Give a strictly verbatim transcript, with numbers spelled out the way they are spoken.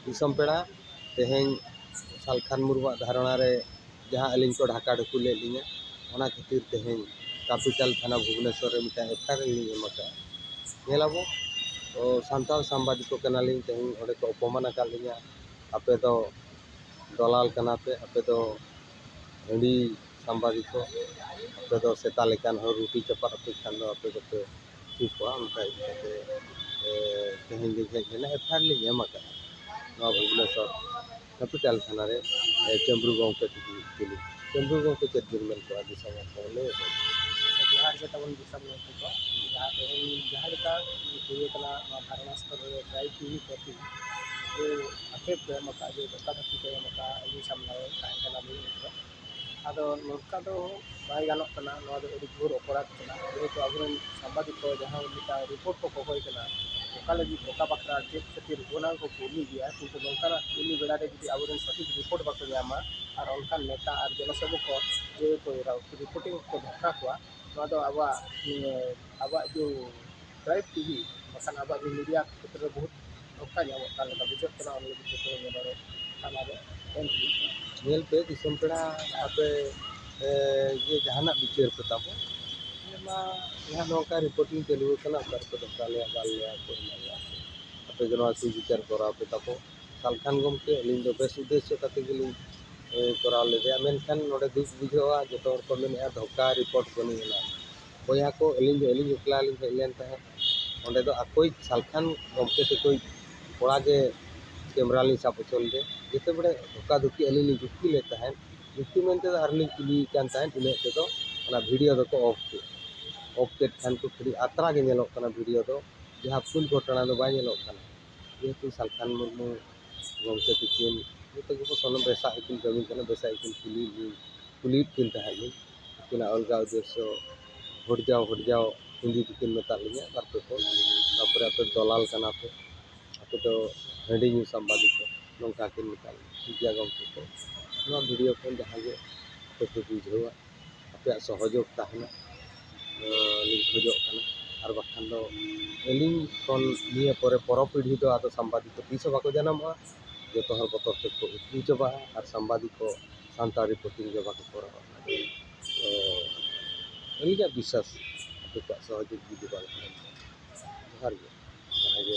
ᱫᱤᱥᱚᱢ ᱯᱮᱲᱟ, ᱛᱮᱦᱮᱧ ᱥᱟᱞᱠᱷᱟᱱ ᱢᱩᱨᱢᱩᱣᱟᱜ ᱫᱷᱟᱨᱚᱱᱟ ᱨᱮ ᱡᱟᱦᱟᱸ ᱟᱹᱞᱤᱧ ᱠᱚ ᱰᱷᱟᱠᱟ ᱰᱷᱩᱠᱩ ᱞᱮᱫ ᱞᱤᱧᱟ, ᱚᱱᱟ ᱠᱷᱟᱹᱛᱤᱨ ᱛᱮᱦᱮᱧ ᱠᱮᱯᱤᱴᱟᱞ ᱛᱷᱟᱱᱟ ᱵᱷᱩᱵᱽᱱᱮᱥᱚᱨ ᱨᱮ ᱢᱤᱫᱴᱟᱝ ᱮᱯᱷ ᱟᱭ ᱟᱨ ᱞᱤᱧ ᱮᱢ ᱟᱠᱟᱫᱼᱟ᱾ ᱧᱮᱞᱟᱵᱚ, ᱛᱚ ᱥᱟᱱᱛᱟᱲ ᱥᱟᱢᱵᱟᱫᱤᱠ ᱠᱚ ᱠᱟᱱᱟᱞᱤᱧ, ᱛᱮᱦᱮᱧ ᱚᱸᱰᱮ ᱠᱚ ᱚᱯᱚᱢᱟᱱ ᱟᱠᱟᱫ ᱞᱤᱧᱟ, ᱟᱯᱮ ᱫᱚ ᱫᱚᱞᱟᱞ ᱠᱟᱱᱟ ᱯᱮ, ᱟᱯᱮ ᱫᱚ ᱦᱟᱺᱰᱤ ᱥᱟᱢᱵᱟᱫᱤᱠ ᱠᱚ, ᱟᱯᱮ ᱫᱚ ᱥᱮᱛᱟ ᱞᱮᱠᱟᱱ ᱦᱚᱲ, ᱨᱩᱴᱤ ᱪᱟᱯᱟᱫ ᱟᱯᱮ ᱠᱷᱟᱱ ᱫᱚ ᱟᱯᱮ ᱫᱚᱯᱮ ᱴᱷᱤᱠᱚᱜᱼᱟ᱾ ᱚᱱᱠᱟ ᱤᱫᱤ ᱠᱟᱛᱮ, ᱮ, ᱛᱮᱦᱮᱧ ᱞᱤᱧ ᱦᱮᱡ ᱞᱮᱱᱟ, ᱮᱯᱷ ᱟᱭ ᱟᱨ ᱞᱤᱧ ᱮᱢ ᱟᱠᱟᱫᱼᱟ ᱱᱚᱣᱟ ᱵᱷᱩᱵᱽᱱᱮᱥᱚᱨ ᱠᱮᱯᱤᱴᱟᱞ ᱛᱷᱟᱱᱟ ᱨᱮ, ᱮ, ᱪᱟᱸᱫᱽᱨᱩ ᱜᱚᱢᱠᱮ ᱛᱤᱠᱤᱱ ᱠᱩᱞᱤ᱾ ᱪᱟᱸᱫᱽᱨᱩ ᱜᱚᱢᱠᱮ ᱪᱮᱫ ᱵᱤᱱ ᱢᱮᱱ ᱠᱚᱣᱟ ᱫᱤᱥᱚᱢ ᱦᱚᱲ ᱠᱚ ᱞᱟᱹᱭ ᱟᱠᱚ? ᱡᱚᱦᱟᱨ ᱜᱮ ᱛᱟᱵᱚᱱ ᱫᱤᱥᱚᱢ ᱜᱚᱢᱠᱮ ᱠᱚ, ᱡᱟᱦᱟᱸ ᱛᱮᱦᱮᱧ ᱡᱟᱦᱟᱸ ᱞᱮᱠᱟ ᱦᱩᱭ ᱟᱠᱟᱱᱟ ᱱᱚᱣᱟ ᱫᱷᱟᱨᱚᱱᱟ ᱥᱛᱷᱚᱞ ᱨᱮ ᱴᱨᱟᱭᱤᱵᱽ ᱴᱤᱵᱷᱤ ᱯᱨᱚᱛᱤ ᱡᱮ ᱟᱠᱷᱮᱯ ᱠᱚ ᱮᱢ ᱟᱠᱟᱫ, ᱡᱮ ᱫᱷᱳᱠᱟ ᱫᱷᱟᱹᱠᱤ ᱠᱚ ᱮᱢ ᱟᱠᱟᱫ, ᱟᱹᱞᱤᱧ ᱥᱟᱢᱱᱟ ᱨᱮ ᱛᱟᱦᱮᱸ ᱠᱟᱱᱟ ᱞᱤᱧ ᱩᱱ ᱡᱚᱦᱚᱜ᱾ ᱟᱫᱚ ᱱᱚᱝᱠᱟ ᱫᱚ ᱵᱟᱭ ᱜᱟᱱᱚᱜ ᱠᱟᱱᱟ, ᱱᱚᱣᱟ ᱫᱚ ᱟᱹᱰᱤ ᱜᱷᱳᱨ ᱚᱯᱚᱨᱟᱫᱷ ᱠᱟᱱᱟ᱾ ᱡᱮᱦᱮᱛᱩ ᱟᱵᱚᱨᱮᱱ ᱥᱟᱢᱵᱟᱫᱤᱠ ᱠᱚ ᱡᱟᱦᱟᱸ ᱢᱤᱫᱴᱟᱝ ᱨᱤᱯᱳᱨᱴ ᱠᱚ ᱠᱚᱠᱚᱭ ᱠᱟᱱᱟ, ᱚᱠᱟ ᱞᱟᱹᱜᱤᱫ, ᱚᱠᱟ ᱵᱟᱠᱷᱨᱟ, ᱪᱮᱫ ᱠᱷᱟᱹᱛᱤᱨ, ᱚᱱᱟ ᱠᱚ ᱠᱩᱞᱤ ᱜᱮᱭᱟ, ᱠᱤᱱᱛᱩ ᱱᱚᱝᱠᱟᱱᱟᱜ ᱠᱩᱞᱤ ᱵᱮᱲᱟ ᱨᱮ ᱡᱩᱫᱤ ᱟᱵᱚᱨᱮᱱ ᱥᱚᱴᱷᱤᱠ ᱨᱤᱯᱳᱨᱴ ᱵᱟᱠᱚ ᱧᱟᱢᱟ ᱟᱨ ᱚᱱᱠᱟᱱ ᱱᱮᱛᱟ ᱟᱨ ᱡᱚᱱᱚᱥᱮᱵᱚᱠ ᱠᱚ ᱡᱮ ᱠᱚ ᱨᱤᱯᱳᱨᱴᱤᱝ ᱠᱚ ᱫᱷᱳᱠᱟ ᱠᱚᱣᱟ, ᱱᱚᱣᱟ ᱫᱚ ᱟᱵᱚᱣᱟᱜ, ᱤᱭᱟᱹ, ᱟᱵᱚᱣᱟᱜ ᱡᱮ ᱴᱨᱟᱭᱤᱵᱽ ᱴᱤᱵᱷᱤ, ᱵᱟᱠᱷᱟᱱ ᱟᱵᱚᱣᱟᱜ ᱡᱮ ᱢᱤᱰᱤᱭᱟ ᱠᱷᱮᱛᱨᱮ ᱨᱮ ᱵᱚᱦᱩᱛ ᱫᱷᱳᱠᱟ ᱧᱟᱢᱚᱜ ᱠᱟᱱ ᱞᱮᱠᱟ ᱵᱩᱡᱷᱟᱹᱜ ᱠᱟᱱᱟ, ᱚᱱᱟ ᱞᱟᱹᱜᱤᱫ ᱛᱮ ᱛᱮᱦᱮᱧ ᱱᱚᱰᱮ ᱛᱷᱟᱱᱟ ᱨᱮ ᱮᱢ ᱦᱩᱭᱩᱜ ᱠᱟᱱᱟ᱾ ᱧᱮᱞ ᱯᱮ ᱫᱤᱥᱚᱢ ᱯᱮᱲᱟ, ᱟᱯᱮ, ᱮ, ᱡᱮ ᱡᱟᱦᱟᱱᱟᱜ ᱵᱤᱪᱟᱹᱨ ᱯᱮ ᱛᱟᱵᱚ, ᱚᱱᱟ ᱡᱟᱦᱟᱸ ᱱᱚᱝᱠᱟ ᱨᱤᱯᱳᱨᱴᱤᱝ ᱪᱟᱹᱞᱩ ᱟᱠᱟᱱᱟ, ᱚᱠᱟ ᱨᱮᱠᱚ ᱫᱷᱳᱠᱟ ᱞᱮᱭᱟ, ᱫᱟᱞ ᱞᱮᱭᱟ ᱠᱚ, ᱮᱢᱟᱱ ᱞᱮᱭᱟ ᱠᱚ, ᱟᱯᱮ ᱜᱮ ᱱᱚᱣᱟ ᱥᱩᱵᱤᱪᱟᱨ ᱠᱚᱨᱟᱣ ᱯᱮ ᱛᱟᱵᱚ᱾ ᱥᱟᱞᱠᱷᱟᱱ ᱜᱚᱢᱠᱮ, ᱟᱹᱞᱤᱧ ᱫᱚ ᱵᱮᱥ ᱩᱫᱽᱫᱮᱥᱥᱚ ᱠᱟᱛᱮ ᱜᱮᱞᱤᱧ, ᱮ, ᱠᱚᱨᱟᱣ ᱞᱮᱫᱟ, ᱢᱮᱱᱠᱷᱟᱱ ᱱᱚᱰᱮ ᱫᱩᱠ ᱵᱩᱡᱷᱟᱹᱜᱼᱟ, ᱡᱚᱛᱚ ᱦᱚᱲ ᱠᱚ ᱢᱮᱱᱮᱫᱼᱟ ᱫᱷᱳᱠᱟ, ᱨᱤᱯᱳᱨᱴ ᱵᱟᱹᱱᱩᱜ ᱟᱱᱟ᱾ ᱵᱚᱭᱦᱟ ᱠᱚ, ᱟᱹᱞᱤᱧ ᱫᱚ ᱟᱹᱞᱤᱧ ᱮᱠᱞᱟ ᱞᱤᱧ ᱦᱮᱡ ᱞᱮᱱ ᱛᱟᱦᱮᱸᱫ᱾ ᱚᱸᱰᱮ ᱫᱚ ᱟᱠᱚᱭᱤᱡ ᱥᱟᱞᱠᱷᱟᱱ ᱜᱚᱢᱠᱮ ᱛᱟᱠᱚᱭᱤᱡ ᱠᱚᱲᱟ ᱜᱮ ᱠᱮᱢᱨᱟ ᱞᱤᱧ ᱥᱟᱵ ᱦᱚᱪᱚ ᱞᱮᱫᱮ᱾ ᱡᱮᱛᱮ ᱵᱮᱲᱮ ᱫᱷᱳᱠᱟ ᱫᱷᱩᱠᱤ ᱟᱹᱞᱤᱧ ᱞᱤᱧ ᱡᱩᱠᱛᱤ ᱞᱮᱫ ᱛᱟᱦᱮᱸᱫ, ᱡᱩᱠᱛᱤ ᱢᱮᱱᱛᱮ ᱫᱚ ᱟᱨ ᱞᱤᱧ ᱠᱩᱞᱤᱭᱮ ᱠᱟᱱ ᱛᱟᱦᱮᱸᱫ, ᱤᱱᱟᱹᱜ ᱛᱮᱫᱚ ᱚᱱᱟ ᱵᱷᱤᱰᱤᱭᱳ ᱫᱚᱠᱚ ᱚᱯᱷ ᱠᱮᱫ᱾ ᱚᱯᱷ ᱠᱮᱫ ᱠᱷᱟᱱ ᱠᱚ ᱠᱟᱹᱴᱤᱡ ᱟᱛᱨᱟ ᱜᱮ ᱧᱮᱞᱚᱜ ᱠᱟᱱᱟ ᱵᱷᱤᱰᱤᱭᱳ ᱫᱚ, ᱡᱟᱦᱟᱸ ᱯᱷᱩᱞ ᱜᱷᱚᱴᱚᱱᱟ ᱫᱚ ᱵᱟᱭ ᱧᱮᱞᱚᱜ ᱠᱟᱱᱟ᱾ ᱡᱮᱦᱮᱛᱩ ᱥᱟᱞᱠᱷᱟᱱ ᱢᱩᱨᱢᱩ ᱜᱚᱢᱠᱮ ᱛᱤᱠᱤᱱ ᱡᱚᱛᱚ ᱜᱮᱠᱚ ᱥᱚᱱᱚᱢ ᱵᱮᱥᱟᱜ ᱜᱮᱠᱤᱱ ᱠᱟᱹᱢᱤ ᱠᱟᱱᱟ, ᱵᱮᱥᱟᱜ ᱜᱮᱠᱤᱱ ᱠᱩᱞᱤ, ᱠᱩᱞᱤᱭᱮᱫ ᱠᱤᱱ ᱛᱟᱦᱮᱸᱫ ᱞᱤᱧ᱾ ᱩᱱᱠᱤᱱᱟᱜ ᱚᱞᱜᱟ ᱩᱫᱮᱥᱥᱚ ᱦᱚᱴ ᱡᱟᱣ, ᱦᱚᱴ ᱡᱟᱣ ᱦᱤᱱᱫᱤ ᱛᱮᱠᱤᱱ ᱢᱮᱛᱟᱫ ᱞᱤᱧᱟ ᱵᱟᱨ ᱯᱮ ᱠᱚ, ᱛᱟᱨᱯᱚᱨᱮ ᱟᱯᱮ ᱫᱚᱞᱟᱞ ᱠᱟᱱᱟ ᱯᱮ, ᱟᱯᱮ ᱫᱚ ᱦᱟᱺᱰᱤ ᱧᱩ ᱥᱟᱢᱵᱟᱫᱤᱠ ᱠᱚ, ᱱᱚᱝᱠᱟ ᱠᱤᱱ ᱢᱮᱛᱟᱫ ᱞᱤᱧᱟ᱾ ᱴᱷᱤᱠ ᱜᱮᱭᱟ ᱜᱚᱢᱠᱮ ᱠᱚ, ᱱᱚᱣᱟ ᱵᱷᱤᱰᱤᱭᱳ ᱠᱷᱚᱱ ᱡᱟᱦᱟᱸ ᱜᱮ ᱟᱯᱮ ᱯᱮ ᱵᱩᱡᱷᱟᱹᱣᱟ, ᱟᱯᱮᱭᱟᱜ ᱥᱚᱦᱚᱡᱳᱜᱽ ᱛᱟᱦᱮᱱᱟ, ᱟᱸ, ᱞᱤᱧ ᱠᱷᱚᱡᱚᱜ ᱠᱟᱱᱟ᱾ ᱟᱨ ᱵᱟᱠᱷᱟᱱ ᱫᱚ ᱟᱹᱞᱤᱧ ᱠᱷᱚᱱ ᱱᱤᱭᱟᱹ ᱯᱚᱨᱮ ᱯᱚᱨᱚᱵᱽ ᱯᱤᱲᱦᱤ ᱫᱚ ᱟᱫᱚ ᱥᱟᱢᱵᱟᱫᱤᱠ ᱫᱚ ᱛᱤᱥ ᱦᱚᱸ ᱵᱟᱠᱚ ᱡᱟᱱᱟᱢᱚᱜᱼᱟ᱾ ᱡᱚᱛᱚ ᱦᱚᱲ ᱵᱚᱛᱚᱨ ᱛᱮᱠᱚ ᱩᱠᱩ ᱪᱟᱵᱟᱜᱼᱟ ᱟᱨ ᱥᱟᱢᱵᱟᱫᱤᱠ ᱠᱚ ᱥᱟᱱᱛᱟᱲ ᱨᱤᱯᱳᱨᱴᱤᱝ ᱜᱮ ᱵᱟᱠᱚ ᱠᱚᱨᱟᱣᱟ᱾ ᱛᱚ ᱟᱹᱞᱤᱧᱟᱜ ᱵᱤᱥᱥᱟᱥ ᱟᱯᱮ ᱠᱚᱣᱟᱜ ᱥᱚᱦᱚᱡᱳᱜᱤ ᱡᱩᱫᱤ ᱵᱟᱝ ᱛᱟᱦᱮᱱ ᱠᱷᱟᱱ᱾ ᱡᱚᱦᱟᱨ ᱜᱮ᱾ ᱡᱟᱦᱟᱸᱭ ᱜᱮ